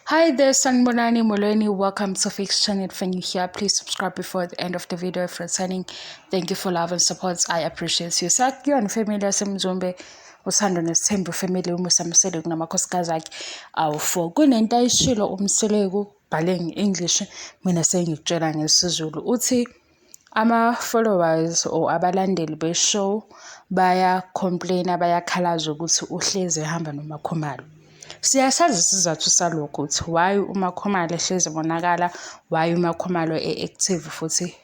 Hi there, Sanibonani Molweni. Welcome to Fix Channel. If you're new here, please subscribe before the end of the video. If returning, thank you for love and support. I appreciate you. Sakuyona family yaseMzumbe, uThando Nesithembu family, uMusa Mseleku namakhosikazi akhe awu-4. Kunento ayishilo uMseleku, bhale nge-English, mina sengikutshela ngesiZulu. Uthi ama-followers or abalandeli be-show baya-complain-a, bayakhalaza ukuthi uhlezi ehamba noMakhumalo. Siyasazi isizathu salokho ukuthi why uMakhumalo ehlezi ebonakala, why uMakhumalo e-active futhi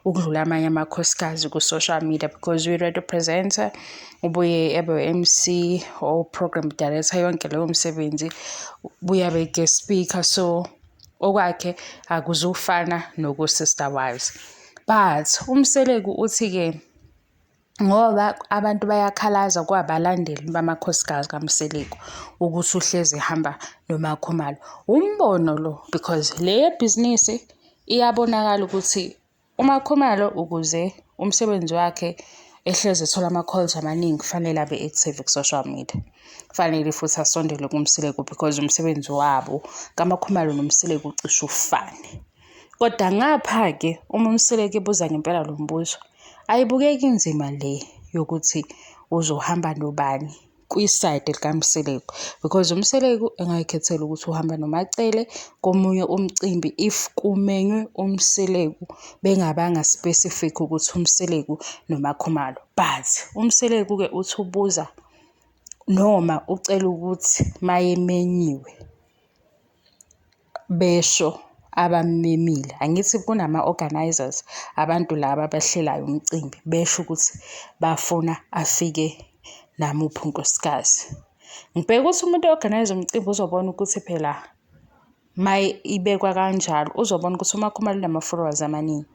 ukudlula amanye amakhosikazi ku-social media, because uyi-radio presenter, ubuye ebe u-MC or program director, yonke leyo msebenzi, ubuye abe guest speaker, so okwakhe akuzufana noku-Sister Wives. But uMseleku uthi-ke ngoba abantu bayakhalaza kwabalandeli bamakhosikazi kaMseleku ukuthi uhlezi ehamba noMakhumalo. Umbono lo, because le bhizinisi iyabonakala ukuthi uMakhumalo ukuze umsebenzi wakhe ehlezi ethola ama-calls amaningi, kufanele abe active ku-social media. Kufanele futhi asondele kuMseleku because umsebenzi wabo kaMakhumalo noMseleku ucishe ufane. Kodwa ngapha-ke uma uMseleku ebuza ngempela lo mbuzo, ayibukeki inzima le yokuthi uzohamba nobani kwi-side likaMseleku, because uMseleku engayikhethela ukuthi uhamba noMaCele komunye umcimbi if kumenywe uMseleku, bengabanga specific ukuthi uMseleku noMakhumalo. But uMseleku-ke uthi ubuza noma ucela ukuthi mayemenyiwe besho abamemile. Angithi kunama-organisers, abantu laba abahlelayo umcimbi, besho ukuthi bafuna afike namuphi unkosikazi. Ngibheka ukuthi umuntu o-organise umcimbi uzobona ukuthi phela ibekwa kanjalo, uzobona ukuthi uMakhumalo unama-followers amaningi.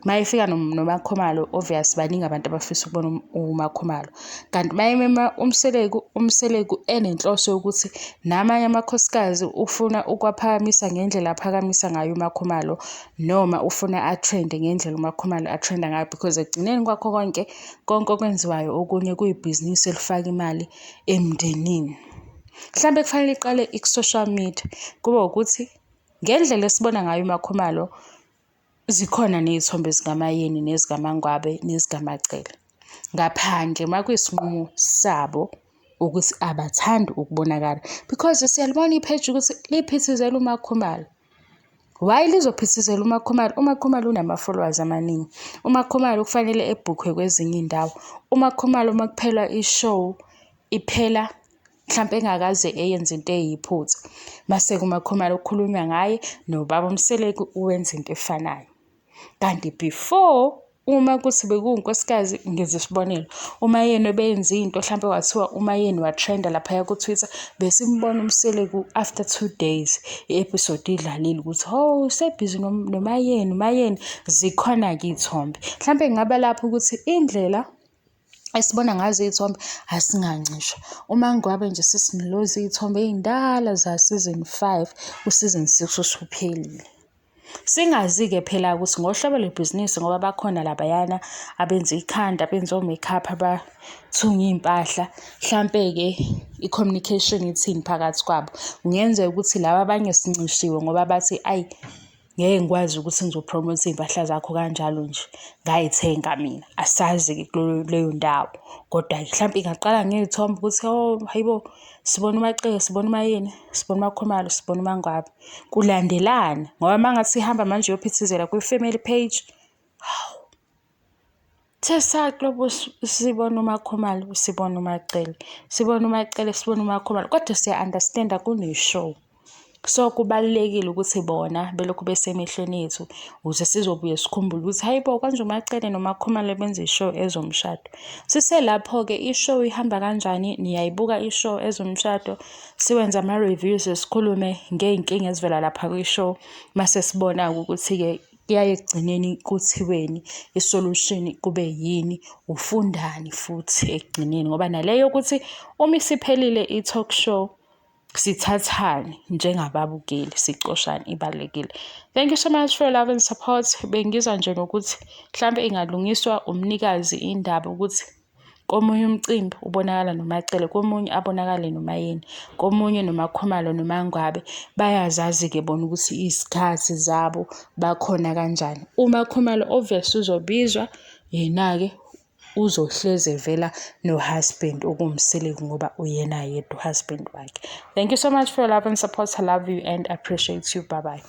Mayefika noMakhumalo, obvious baningi abantu abafisa ukubona uMakhumalo. Kanti mayemema uMseleku, uMseleku enenhloso yokuthi namanye amakhosikazi ufuna ukuwaphakamisa ngendlela aphakamisa ngayo uMakhumalo, noma ufuna a-trend-e ngendlela uMakhumalo a-trend-a ngayo, because ekugcineni kwakho konke, konke okwenziwayo okunye kuyibhizinisi elifaka imali emndenini. Mhlampe kufanele iqale iku-social media, kube ukuthi ngendlela esibona ngayo uMakhumalo, zikhona ney'thombe zikaMaYeni nezikaMaNgwabe nezikaMaCele. Ngaphandle uma kuyisinqumo sabo ukuthi abathandi ukubonakala, because siyalibona i-page ukuthi liphithizela uMakhumalo. Why lizophithizela uMakhumalo? UMakhumalo unama-followers amaningi. UMakhumalo kufanele ebhukhwe kwezinye iy'ndawo. UMakhumalo uma kuphela i-show iphela mhlampe engakaze eyenze into eyiphutha. Mase-ke uMakhumalo kukhulunywa ngaye, nobaba uMseleku wenza into efanayo. Kanti before, uma kuthi bekuwunkosikazi, ngenza isibonelo, uMaYeni ebeyenza into hlampe kwathiwa uMaYeni wa-trend-a laphaya ku-Twitter, besimbona uMseleku after 2 days i-episode idlalile ukuthi ho usebhizi noMaYeni, uMaYeni, zikhona-ke iy'thombe. Hlampe kungaba lapho ukuthi indlela esibona ngazo iy'thombe asingancishwa. UMaNgwabe nje sesiniloza iy'thombe ey'ndala za-season 5, u-season 6 usuphelile. Singazi-ke phela ukuthi ngohlobo lwebhizinisi, ngoba bakhona labayana abenza ikhanda, abenza o-makeup, abathunga iy'mpahla, hlampe-ke i-communication ithini phakathi kwabo. Kungenzeka ukuthi laba abanye sincishiwe ngoba bathi ayi ngeke ngikwazi ukuthi ngizo-promote iy'mpahla zakho kanjalo nje, ngay'thenga mina. Asazi-ke kuleyo ndawo, kodwa-ke hlampe ingaqala ngey'thombe ukuthi oh hayi bo, sibona uMaCele, sibona uMaYeni, sibona uMakhumalo, sibona uMaNgwabe. Kulandelana, ngoba uma ngathi ihamba manje iyophithizela kwi-family page, hawu. Sesaqobo sibona uMakhumalo, sibona uMaCele, sibona uMaCele, sibona uMakhumalo, kodwa siya-understand-a kune-show. So, kubalulekile ukuthi bona belokhu besemehlweni ethu ukuze sizobuye sikhumbule ukuthi hhayi bo, konje uMaCele noMakhumalo benza i-show ezomshado. Siselapho-ke, i-show ihamba kanjani? Niyayibuka i-show ezomshado? Siwenze ama-reviews, sikhulume ngey'nkinga ezivela lapha kwi-show. Mase sibona-ke ukuthi-ke kuyaye ekugcineni kuthiweni, i-solution kube yini, ufundani futhi ekugcineni, ngoba nale yokuthi uma isiphelile i-talk show sithathani njengababukeli, sicoshani, ibalulekile. Thank you so much for your love and support. Bengizwa nje nokuthi mhlampe ingalungiswa umnikazi indaba ukuthi Komunye umcimbi ubonakala noMaCele, komunye abonakale noMaYeni, komunye noMaKhumalo noMaNgwabe. Bayazazi-ke bona ukuthi izikhathi zabo bakhona kanjani. UMaKhumalo obvious uzobizwa, yena-ke uzohlezi evela no-husband okuwuMseleku ngoba uyena yedwa u-husband wakhe. Thank you so much for your love and support. I love you and appreciate you. Bye bye.